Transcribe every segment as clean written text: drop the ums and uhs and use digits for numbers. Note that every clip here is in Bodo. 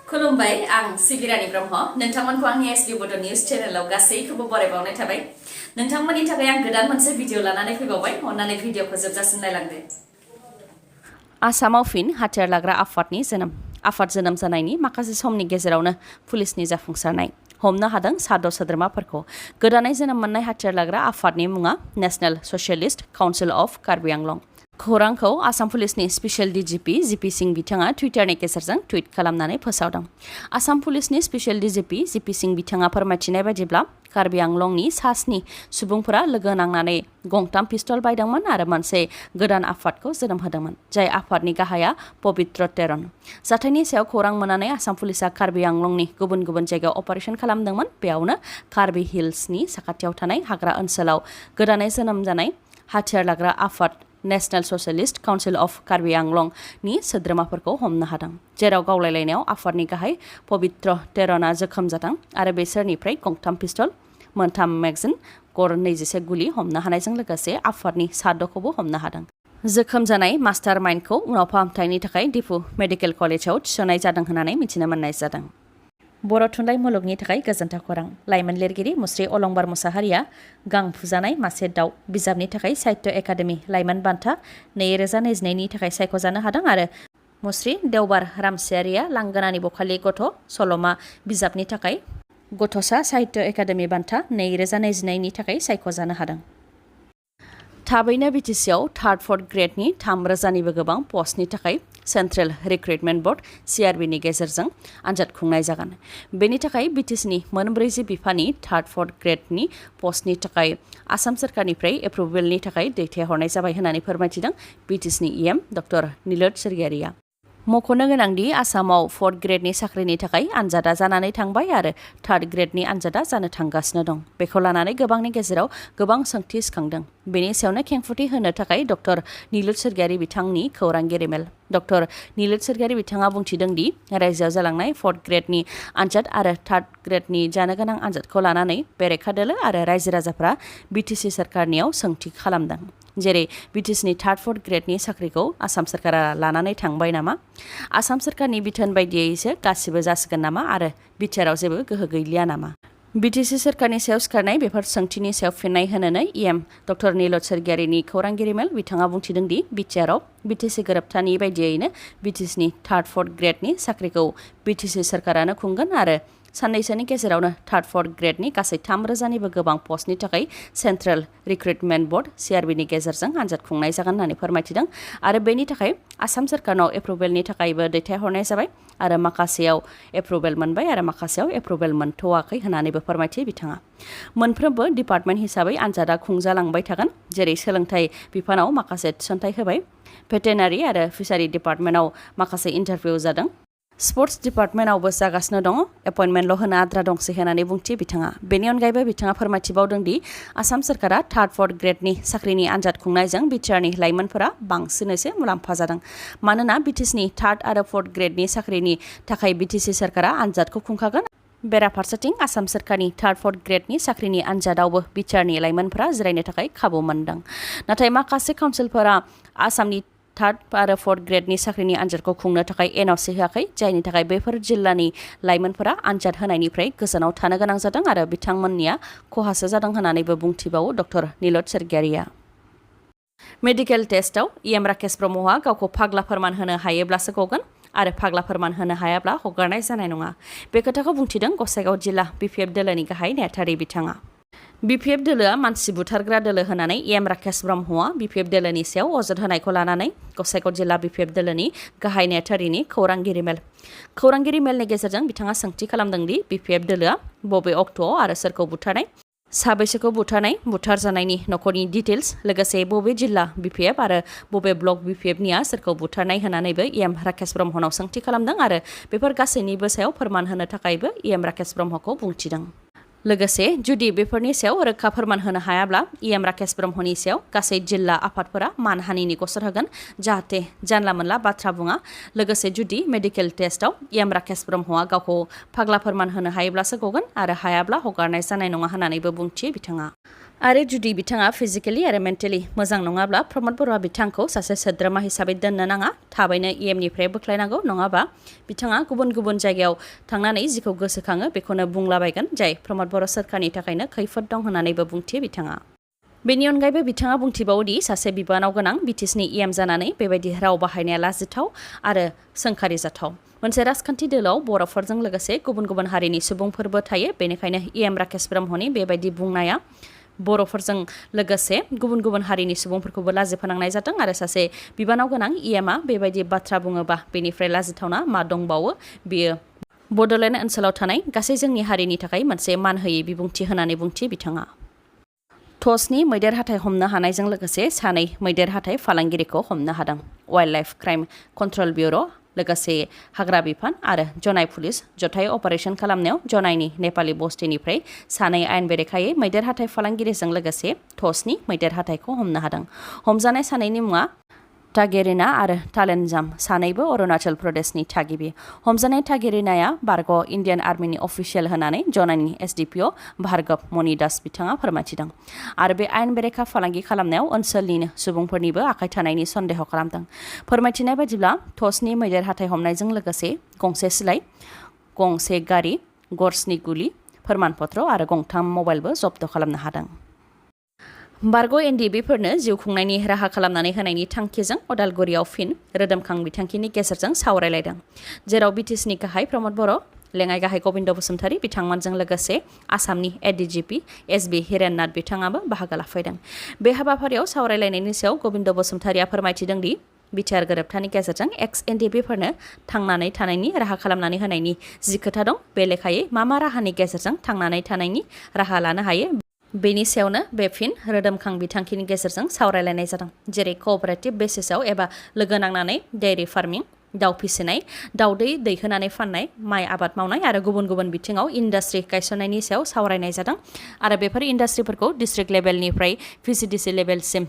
खुलुमबाय आं सिबिरानि ब्रह्म नोंथांमोनखौ आंनि एसबि बड' निउज चेनेलाव गासैखौबो बरायबावनाय थाबाय नोंथांमोननि थाखाय आं गोदान मोनसे भिडिअ लानानै फैबावबाय अन्नानै भिडिअखौ जोबजासिम नायलांदो आसामाव फिन हाथियार लाग्रा आफादनि जोनोम जानायनि माखासे समनि गेजेरावनो पुलिसनि जाफुंसारनाय हमनो हादों साद' सोद्रोमाफोरखौ गोदानै जोनोम मोननाय हाथियार लाग्रा आफादनि मुङा national socialist council of Karbi Anglong खौरांखौ आसाम पुलिसनि स्पेसियेल डिजिपि जिपि सिंह बिथाङा टुइटारनि गेजेरजों टुइट खालामनानै फोसावदों आसाम पुलिसनि स्पेसियेल डिजिपि जिपि सिंह बिथाङा फोरमायथिनाय बायदिब्ला कार्बि आंलंनि सास्नि सुबुंफोरा लोगो नांनानै गंथाम पिस्तल बायदोंमोन आरो मोनसे गोदान आफादखौ जोनोम होदोंमोन जाय आफादनि गाहाया पबित्र तेरन जाथायनि सायाव खौरां मोननानै आसाम पुलिसा कार्बि आंलंनि गुबुन गुबुन जायगायाव अपारेशन खालामदोंमोन बेयावनो कार्बि हिल्सनि साखाथियाव थानाय हाग्रा ओनसोलाव गोदानै जोनोम जानाय हाथियार लाग्रा आफाद national socialist council of Karbi आंलंनि सोद्रोमाफोरखौ हमनो हादों जेराव गावलायलायनायाव आफादनि गाहाय पबित्र तेरना जोखोम जादों आरो बेसोरनिफ्राय गंथाम पिस्तल मोनथाम मेगजिन गर 21 गुलि हमनो हानायजों लोगोसे आफादनि साद'खौबो हमनो हादों जोखोम जानाय मास्टार माइन्डखौ उनाव फाहामथायनि थाखाय दिफु मेडिकेल कलेजाव थिसननाय जादों होननानै मिथिनो मोननाय जादों बर' थुनलाइ मुलुगनि थाखाय गोजोनथाव खौरां लाइमोन लिरगिरि मुस्रि अलंबार मुसाहारिया गांफुजानाय मासे दाउ बिजाबनि थाखाय साहित्य एकाडेमि लाइमोन बान्था 2022 नि थाखाय सायख'जानो हादों आरो मुस्रि देवबार रामसियारिया लांगोनानि बखालि गथ' सल'मा बिजाबनि थाखाय गथ'सा साहित्य एकाडेमि बान्था 2022 नि थाखाय सायख'जानो हादों थाबैनो बिटिसिआव थार्ड फर्थ ग्रेडनि 3,000निबो गोबां पस्टनि थाखाय सेन्ट्रेल रिक्रुटमेन्ट बर्ड सिआरबिनि गेजेरजों आनजाद खुंनाय जागोन बेनि थाखाय बिटिसिनि मोन 40 बिफानि थार्ड फर्थ ग्रेडनि पस्टनि थाखाय आसाम सोरखारनिफ्राय एप्रुभेलनि थाखाय दैथायहरनाय जाबाय होननानै फोरमायथिदों बिटिसिनि इएम डक्टर नीलोद सोरगियारिया मख'नो गोनांदि आसामाव फर्थ ग्रेडनि साख्रिनि थाखाय आनजादा जानानै थांबाय आरो थार्ड ग्रेडनि आनजादा जानो थांगासिनो दं बेखौ लानानै गोबांनि गेजेराव गोबां सोंथि सिखांदों बेनि सायावनो खेंफुथि होनो थाखाय डक्टर नीलोद सोरगियारि बिथांनि खौरांगिरि मेल डक्टर नीलोद सोरगियारि बिथाङा बुंथिदों दि रायजोआव जालांनाय फर्थ ग्रेडनि आनजाद आरो थार्ड ग्रेडनि जानो गोनां आनजादखौ लानानै बेरेखा दोलो आरो रायजो राजाफ्रा बिटिसि सोरखारनियाव सोंथि खालामदों जेरै बिटिसिनि थार्ड फर्थ ग्रेडनि साख्रिखौ आसाम सोरखारा लानानै थांबाय नामा आसाम सोरखारनि बिथोन बायदियैसो गासिबो जासिगोन नामा आरो बिटिआरआव जेबो गोहो गैलिया नामा बिटिसि सोरखारनि सायाव सिखारनाय बेफोर सोंथिनि सायाव फिननाय होनानै इएम डक्टर नीलोद सोरगियारिनि खौरांगिरि मेल बिथाङा बुंथिदों दि बिटिआरआव बिटिसि गोरोबथानि बायदियैनो बिटिसिनि थार्ड फर्थ ग्रेडनि साख्रिखौ बिटिसि सोरखारानो खुंगोन आरो साननैसोनि गेजेरावनो थार्ड फर्थ ग्रेडनि गासै 3,000निबो गोबां पस्टनि थाखाय सेन्ट्रेल रिक्रुटमेन्ट बर्ड सिआरबिनि गेजेरजों आनजाद खुंनाय जागोन होननानै फोरमायथिदों आरो बेनि थाखाय आसाम सोरखारनाव एप्रुभेलनि थाखायबो दैथायहरनाय जाबाय आरो माखासेयाव एप्रुभेल मोनबाय आरो माखासेयाव एप्रुभेल मोनथ'वाखै होननानैबो फोरमायथियो बिथाङा मोनफ्रोमबो डिपार्टमेन्ट हिसाबै आनजादा खुंजालांबाय थागोन जेरै सोलोंथाइ बिफानाव माखासे थिसनथाइ होबाय भेटेनारि आरो फिसारि डिपार्टमेन्टआव माखासे इन्टारभिउ जादों स्पर्ट्स डिपार्टमेन्टआवबो जागासिनो दङ एपइन्टमेन्टल' होनो आद्रा दंसै होननानै बुंथि बिथाङा बेनि अनगायैबो बिथाङा फोरमायथिबावदों दि आसाम सोरखारा थार्ड फर्थ ग्रेडनि साख्रिनि आनजाद खुंनायजों बिटिआरनि लाइमोनफोरा बांसिनैसो मुलाम्फा जादों मानोना बिटिसिनि थार्ड आरो फर्थ ग्रेडनि साख्रिनि थाखाय बिटिसि सोरखारा आनजादखौ खुंखागोन बेराफारसेथिं आसाम सोरखारनि थार्ड फर्थ ग्रेडनि साख्रिनि आनजादावबो बिटिआरनि लाइमोनफोरा जिरायनो थाखाय खाबु मोनदों नाथाय माखासे काउन्सिलफोरा आसामनि थार्ड आरो फर्थ ग्रेडनि साख्रिनि आनजादखौ खुंनो थाखाय एनअसि होआखै जायनि थाखाय बेफोर जिल्लानि लाइमोनफोरा आनजाद होनायनिफ्राय गोजानाव थानो गोनां जादों आरो बिथांमोननिया खहासो जादों होननानैबो बुंथिबावो डक्टर नीलोद सोरगियारिया मेडिकेल टेस्टआव इएम राकेश ब्रह्मआ गावखौ फाग्ला फोरमान होनो हायोब्लासो गगोन आरो फाग्ला फोरमान होनो हायाब्ला हगारनाय जानाय नङा बे खोथाखौ बुंथिदों गसाइगाव जिल्ला बिपिएफ दोलोनि गाहाय नेहाथारि बिथाङा बिपिएफ दोलोआ मानसि बुथारग्रा दोलो होनानै इएम राकेश ब्रह्मआ बिपिएफ दोलोनि सायाव अजद होनायखौ लानानै गसाइगाव जिल्ला बिपिएफ दोलोनि गाहाय नेहाथारिनि खौरांगिरि मेलनि गेजेरजों बिथाङा सोंथि खालामदों दि बिपिएफ दोलोआ बबे अक्ट'आव आरो सोरखौ बुथारनाय साबैसेखौ बुथारजानायनि न'खरनि डिटेल्स लोगोसे बबे जिल्ला बिपिएफ आरो बबे ब्लक बिपिएफनिया सोरखौ बुथारनाय होनानैबो इएम राकेश ब्रह्मनाव सोंथि खालामदों आरो बेफोर गासैनिबो सायाव फोरमान होनो थाखायबो इएम राकेश ब्रह्मखौ बुंथिदों लोगोसे जुदि बेफोरनि सायाव रोखा फोरमान होनो हायाब्ला इएम राकेश ब्रह्मनि सायाव गासै जिल्ला आफादफोरा मानहानिनि गसर होगोन जाहाथे जानला मोनला बाथ्रा बुङा लोगोसे जुदि मेडिकेल टेस्टआव इएम राकेश ब्रह्मआ गावखौ फाग्ला फोरमान होनो हायोब्लासो गगोन आरो हायाब्ला हगारनाय जानाय नङा होननानैबो बुंथियो बिथाङा आरो जुदि बिथाङा फिजिकेलि आरो मेन्टेलि मोजां नङाब्ला प्रमद बर'आ बिथांखौ सासे सोद्रोमा हिसाबै दोननो नाङा थाबैनो निफ्राय बोख्लायनांगौ नङाबा बिथाङा गुबुन गुबुन जायगायाव थांनानै जिखौ गोसोखाङो बेखौनो बुंलाबायगोन जाय प्रमद बर' सोरखारनि थाखायनो खैफोद दं होननानैबो बुंथियो बिथाङा। बेनि अनगायैबो बिथाङा बुंथिबावोदि सासे बिबानाव गोनां बिटिसिनि जानानै बेबायदि राव बाहायनाया लाजिथाव आरो सोंखारि जाथाव। मोनसे राजखान्थि दोलोआव बर'फोरजों लोगोसे गुबुन गुबुन हारिनि सुबुंफोरबो थायो बेनिखायनो राकेश ब्रह्मनि बेबायदि बुंनाया बर'फोरजों लोगोसे गुबुन गुबुन हारिनि सुबुंफोरखौबो लाजि फोनांनाय जादों आरो सासे बिबानाव गोनां आ बेबायदि बाथ्रा बुङोबा बेनिफ्राय लाजिथावना मा दंबावो बेयो बड'लेण्ड ओनसोलाव थानाय गासै जोंनि हारिनि थाखाय मोनसे मान होयै बिबुंथि होननानै बुंथियो बिथाङा। टसनि मैदेर हाथाय हमनो हानायजों लोगोसे सानै मैदेर हाथाय फालांगिरिखौ हमनो हादों। वाइल्ड लाइफ क्राइम कन्ट्रल ब्युर' लोगोसे हाग्रा बिफान आरो जनाय पुलिस जथाय अपारेशन खालामनायाव जनायनि नेपालि बस्तिनिफ्राय सानै आयेन बेरेखायै मैदेर हाथाय फालांगिरिजों लोगोसे टसनि मैदेर हाथायखौ हमनो हादों। हमजानाय सानैनि मुङा टागेरिना आरो टालेनजाम सानैबो अरुणाचल प्रदेशनि थागिबि। हमजानाय टागेरिनाया बारग' इण्डियान आर्मिनि अफिसियेल होननानै जनायनि एसडिपिअ भार्गव मणि दास बिथाङा फोरमायथिदों आरो बे आयेन बेरेखा फालांगि खालामनायाव ओनसोलनिनो सुबुंफोरनिबो आखाइ थानायनि सन्देह खालामदों। फोरमायथिनाय बायदिब्ला टसनि मैदेर हाथाय हमनायजों लोगोसे गंसे सिलाइ, गंसे गारि, गरसनि गुलि, फोरमानपत्र आरो गंथाम मबाइलबो जब्द खालामनो हादों। बारग' एनडिएबिफोरनो जिउ खुंनायनि राहा खालामनानै होनायनि थांखिजों अदालगुरियाव फिन रोदोमखां बिथांखिनि गेजेरजों सावरायलायदों जेराव बिटिसिनि गाहाय प्रमद बर', लेङाइ गाहाय गबिन्द बसुमतारी बिथांमोनजों लोगोसे आसामनि एडिजिपि एसबि हिरेननाथ बिथाङाबो बाहागो लाफैदों। बे हाबाफारियाव सावरायलायनायनि सायाव गबिन्द बसुमतारीया फोरमायथिदों दि बिटिआर गोरोबथानि गेजेरजों एक्स एनडिएबिफोरनो थांनानै थानायनि राहा खालामनानै होनायनि जि खोथा दं बे लेखायै मा राहानि गेजेरजों थांनानै थानायनि राहा लानो हायो बेनि सायावनो बे फिन रोदोमखां बिथांखिनि गेजेरजों सावरायलायनाय जादों जेरै कअपारेटिभ बेसिसआव एबा लोगो नांनानै डेयरी फार्मिं, दाउ फिसिनाय, दाउदै दैहोनानै फाननाय, माइ आबाद मावनाय आरो गुबुन गुबुन बिथिङाव इन्डास्ट्रि गायसननायनि सायाव सावरायनाय जादों आरो बेफोर इन्डास्ट्रिफोरखौ डिस्ट्रिक्ट लेभेलनिफ्राय भिसिडिसि लेभेलसिम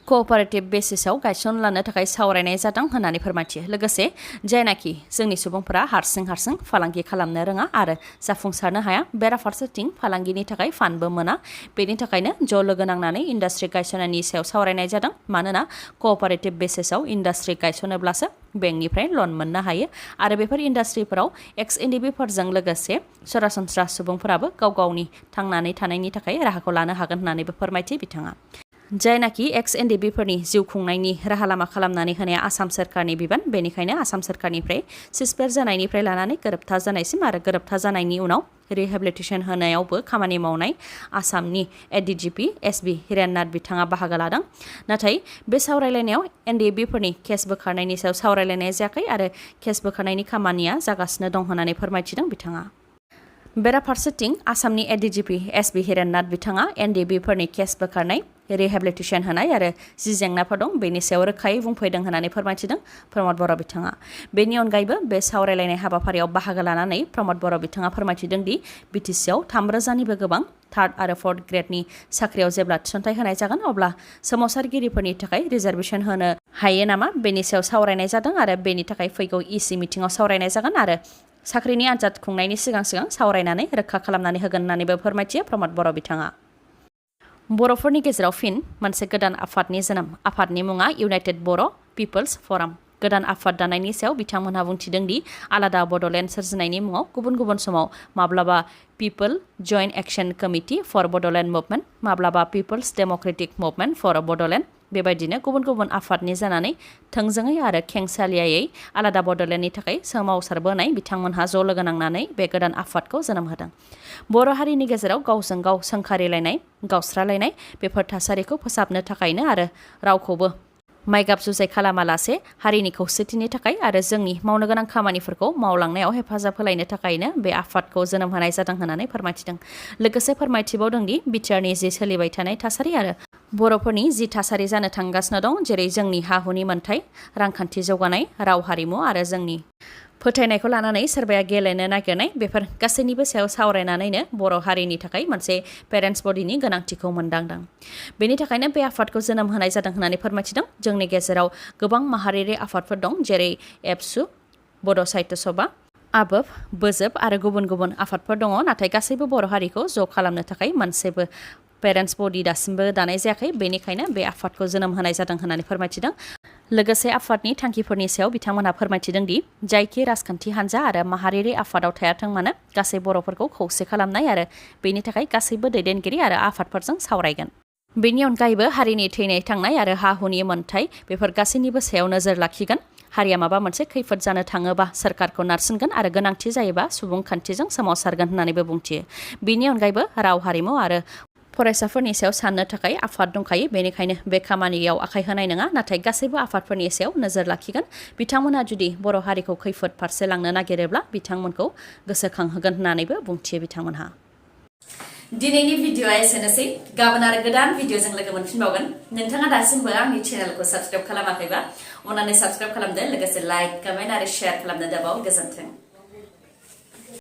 कअपारेटिभ बेसिसआव गायसनलांनो थाखाय सावरायनाय जादों होननानै फोरमायथियो। लोगोसे जायनाखि जोंनि सुबुंफोरा हारसिं फालांगि खालामनो रोङा आरो जाफुंसारनो हाया बेराफारसेथिं फालांगिनि थाखाय फान्डबो मोना बेनि थाखायनो ज' लोगो नांनानै इन्डास्ट्रि गायसननायनि सायाव सावरायनाय जादों मानोना कअपारेटिभ बेसिसआव इन्डास्ट्रि गायसनोब्लासो बेंकनिफ्राय लन मोननो हायो आरो बेफोर इन्डास्ट्रिफोराव एक्स एनडिएबिफोरजों लोगोसे सरासनस्रा सुबुंफोराबो गाव गावनि थांनानै थानायनि थाखाय राहाखौ लानो हागोन होननानैबो फोरमायथियो बिथाङा। जायनाखि एक्स एनडिएबिफोरनि जिउ खुंनायनि राहा लामा खालामनानै होनाया आसाम सोरखारनि बिबान बेनिखायनो आसाम सोरखारनिफ्राय सिसपेर जानायनिफ्राय लानानै गोरोबथा जानायसिम आरो गोरोबथा जानायनि उनाव रिहेबिलिटेसन होनायावबो खामानि मावनाय आसामनि एडिजिपि एसबि हिरेननाथ बिथाङा बाहागो लादों। नाथाय बे सावरायलायनायाव एनडिएबिफोरनि केस बोखारनायनि सायाव सावरायलायनाय जायाखै आरो केस बोखारनायनि खामानिया जागासिनो दं होननानै फोरमायथिदों बिथाङा। बेराफारसेथिं आसामनि एडिजिपि एसबि हिरेननाथ बिथाङा एनडिएबिफोरनि केस बोखारनाय, रिहेबिलिटेसन होनाय आरो जि जेंनाफोर दं बेनि सायाव रोखायै बुंफैदों होननानै फोरमायथिदों प्रमद बर' बिथाङा। बेनि अनगायैबो बे सावरायलायनाय हाबाफारियाव बाहागो लानानै प्रमद बर' बिथाङा फोरमायथिदों दि बिटिसिआव 3,000निबो गोबां थार्ड आरो फर्थ ग्रेडनि साख्रियाव जेब्ला थिसनथाइ होनाय जागोन अब्ला सोमावसारगिरिफोरनि थाखाय रिजार्भेसन होनो हायो नामा बेनि सायाव सावरायनाय जादों आरो बेनि थाखाय फैगौ इसि मिटिङाव सावरायनाय जागोन आरो साख्रिनि आनजाद खुंनायनि सिगां सावरायनानै रोखा खालामनानै होगोन होननानैबो फोरमायथियो प्रमद बर' बिथाङा। बर'फोरनि गेजेराव फिन मोनसे गोदान आफादनि जोनोम आफादनि मुङा इउनाइटेड बर' पिपल्स फराम। गोदान आफाद दानायनि सायाव बिथांमोनहा बुंथिदों दि आलादा बड'लेण्ड सोरजिनायनि मुङाव गुबुन गुबुन समाव माब्लाबा people joint action committee for Bodoland movement, माब्लाबा peoples democratic movement for Bodoland बेबायदिनो गुबुन गुबुन आफादनि जानानै थोंजोङै आरो खेंसालियायै आलादा बड'लेण्डनि थाखाय सोमावसारबोनाय बिथांमोनहा ज' लोगो नांनानै बे गोदान आफादखौ जोनोम होदों। बर' हारिनि गेजेराव गावजों गाव सोंखारिलायनाय, गावस्रालायनाय बेफोर थासारिखौ फोसाबनो थाखायनो आरो रावखौबो माइगाब जुजाय खालामालासे हारिनि खौसेथिनि थाखाय आरो जोंनि मावनो गोनां खामानिफोरखौ मावलांनायाव हेफाजाब होलायनो थाखायनो बे आफादखौ जोनोम होनाय जादों होननानै फोरमायथिदों। लोगोसे फोरमायथिबावदों दि बिटिआरनि जि सोलिबाय थानाय थासारि आरो बर'फोरनि जि थासारि जानो थांगासिनो दं जेरै जोंनि हा-हुनि मोन्थाय, रांखान्थि जौगानाय, राव हारिमु आरो जोंनि फोथायनायखौ लानानै सोरबाया गेलेनो नागिरनाय बेफोर गासैनिबो सायाव सावरायनानैनो बर' हारिनि थाखाय मोनसे पेरेन्टस बडिनि गोनांथिखौ मोनदांदों। बेनि थाखायनो बे आफादखौ जोनोम होनाय जादों होननानै फोरमायथिदों। जोंनि गेजेराव गोबां माहारियारि आफादफोर दं जेरै एबसु, बड' साहित्य सभा, आबोफ, बोजोब आरो गुबुन गुबुन आफादफोर दङ नाथाय गासैबो बर' हारिखौ ज' खालामनो थाखाय मोनसेबो पेरेन्ट्स बडि दासिमबो दानाय जायाखै बेनिखायनो बे आफादखौ जोनोम होनाय जादों होननानै फोरमायथिदों लोगोसे आफादनि थांखिफोरनि सायाव बिथांमोनहा फोरमायथिदों दि जायखि राजखान्थि हान्जा आरो माहारियारि आफादाव थायाथों मानो गासै बर'फोरखौ खौसे खालामनाय आरो बेनि थाखाय गासैबो दैदेनगिरि आरो आफादफोरजों सावरायगोन बेनि अनगायैबो हारिनि थैनाय थांनाय आरो हा-हुनि मोन्थाय बेफोर गासैनिबो सायाव नोजोर लाखिगोन हारिया माबा मोनसे खैफोद जानो थाङोबा सोरखारखौ नारसिनगोन आरो गोनांथि जायोबा सुबुंखान्थिजों सोमावसारगोन होननानैबो बुंथियो बेनि अनगायैबो राव हारिमु आरो फरायसाफोरनि सायाव साननो थाखाय आफाद दंखायो बेनिखायनो बे खामानियाव आखाय होनाय नङा नाथाय गासैबो आफादफोरनि सायाव नोजोर लाखिगोन बिथांमोनहा जुदि बर' हारिखौ खैफोद फारसे लांनो नागिरोब्ला बिथांमोनखौ गोसोखांहोगोन होननानैबो बुंथियो बिथांमोनहा दिनैनि भिडिअआ एसेनोसै गाबोन आरो गोदान भिडिअजों लोगो मोनफिनबावगोन नोंथाङा दासिमबो आंनि चेनेलखौ साबस्क्राइब खालामाखैबा अन्नानै साबस्क्राइब खालामदो लोगोसे लाइक कमेन्ट आरो शेयार खालामनो दाबाव गोजोन्थों